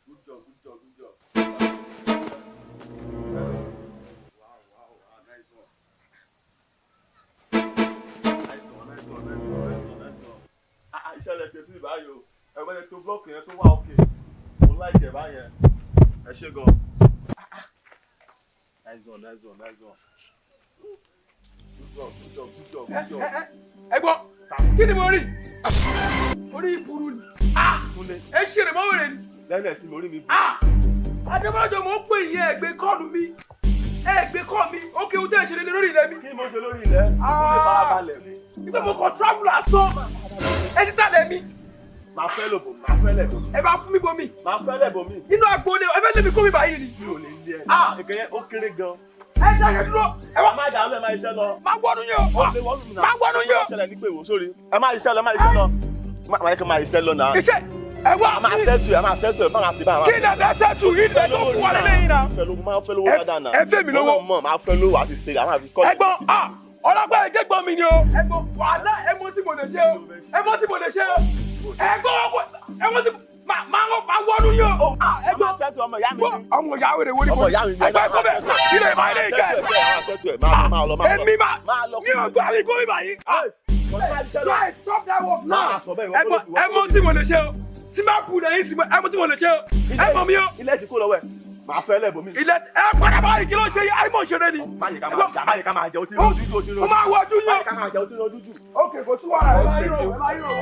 Good job, good job, good job. Wow, wow, wow, nice one. Nice one, nice one, nice one, nice one, nice one. Ah, ah, iṣẹ́ lẹ ṣe sí báyìí o. Ẹ̀gbọ́n yẹn tó blọ́ọ̀kì yẹn tó wà òkè. Mo like ẹ̀ báyẹn. Ẹ ṣé gan. Ah, ah. Nice one, nice one, nice one. Good job, good job, good job, good job. Ẹ gbọ́, kí ni mo rí? Orí ìburú ni. Ah! Kúnlé, Ẹ ṣeré mọ́ wèrè ni. lẹ́nu ẹ̀sìn mi orí mi bù. Ah! Adébọ́lájọ, mò ń pè yín, ẹ gbé call mi. Ẹ gbé call mi. Ó kéwu tẹ́ ẹ ṣe lé lórí ilẹ̀ mi. Kí ni mo ṣe lórí ilẹ̀? Kúnlé, farabalẹ̀. Nígbà mo kàn travel lásán. Ẹ ti tàlẹ̀ mi. Máa fẹ́ lòbò, máa fẹ́ lẹ̀ bò. Ẹ bá fún mi bomi. Máa fẹ́ lẹ̀ bò mí. Nínú agboolé, ẹ fẹ́ lé mi kó mi báyìí ni. Mi ò lè lé ẹ. Ah! Ìkẹyẹ ó kéré gan. Ẹ dákẹ́ dúró. Ẹ wá. Má dàá lọ, ẹ máa iṣẹ́ lọ. Máa wọnú yín o. Ó lè wọ́n lù mí náà. Máa wọnú yín o. Ṣẹlẹ̀ ní pé ìwò sórí. Ẹ máa iṣẹ́ lọ, ẹ máa iṣẹ́ lọ. Má yẹ kí n máa iṣẹ́ lọ náà. Iṣẹ́ ẹ wá. A máa settle ẹ̀, a máa settle ẹ̀, má máa ṣe báyìí. Kí ni ẹ fẹ́ settle yìí lẹ tó fún wa lélẹ́yìn náà? Fẹ́ lówó, máa fẹ́ lówó dáadáa náà. Ẹ fẹ́ mi lówó. Wọ́n mọ̀, máa fẹ́ lówó àti ṣe àwọn àfi kọ́. Ẹ̀gbọ́n, ah, ọlọ́pàá, ẹ jẹ́ gbọ́n mi ni o. Ẹ̀gbọ́n, wàhálà, ẹ mọ̀ tí mo lè ṣe o. Ẹ mọ̀ tí mo lè ṣe o. Ẹ̀gbọ́n, ẹ mọ̀ tí máa ń máa wọnú yín o. Ah, Ẹ ẹ̀gbọ́n máa settle, ọmọ ìyá mi gbọ́ ni. ọmọ ìyá wèrè wo ni Ọmọ ìyá mi ni. Ẹ̀gbọ́n, ẹ̀gbọ́n bẹ́ẹ̀ ilé ìbá ilé ìkẹ́. Máa settle ẹ̀, máa lọ, máa lọ. Èmi máa Máa lọ. mi ò gbọ́ àbí gómìnà báyìí. Ah, right, stop that work now. Máa sọ bẹ́ẹ̀, ìwọ Ẹ̀gbọ́n, kọ́ ẹ mọ̀ tí mo lè ṣe o. Tí máa kú lẹ́yìn sí, ẹ mọ̀ tí mo lè ṣe o. Ẹ mọ̀ mi o. Ilé ti kó lọ́wọ́ ẹ̀. Máa fẹ́ lẹ̀ bòmí. Ilẹ̀ ẹ padà báyìí, kí ló ń ṣe yìí? Àìmọ̀ ṣeré ni. Má yẹ ká máa jà, má yẹ ká máa jẹ, ó ti rojú jù, ó ti Mo rojú. máa wọ ojú Má yín yẹ ká máa jẹ, ó ti rojú jù. o. Ok, kò sí wàhálà, ẹ máa yín o, ẹ máa yín o.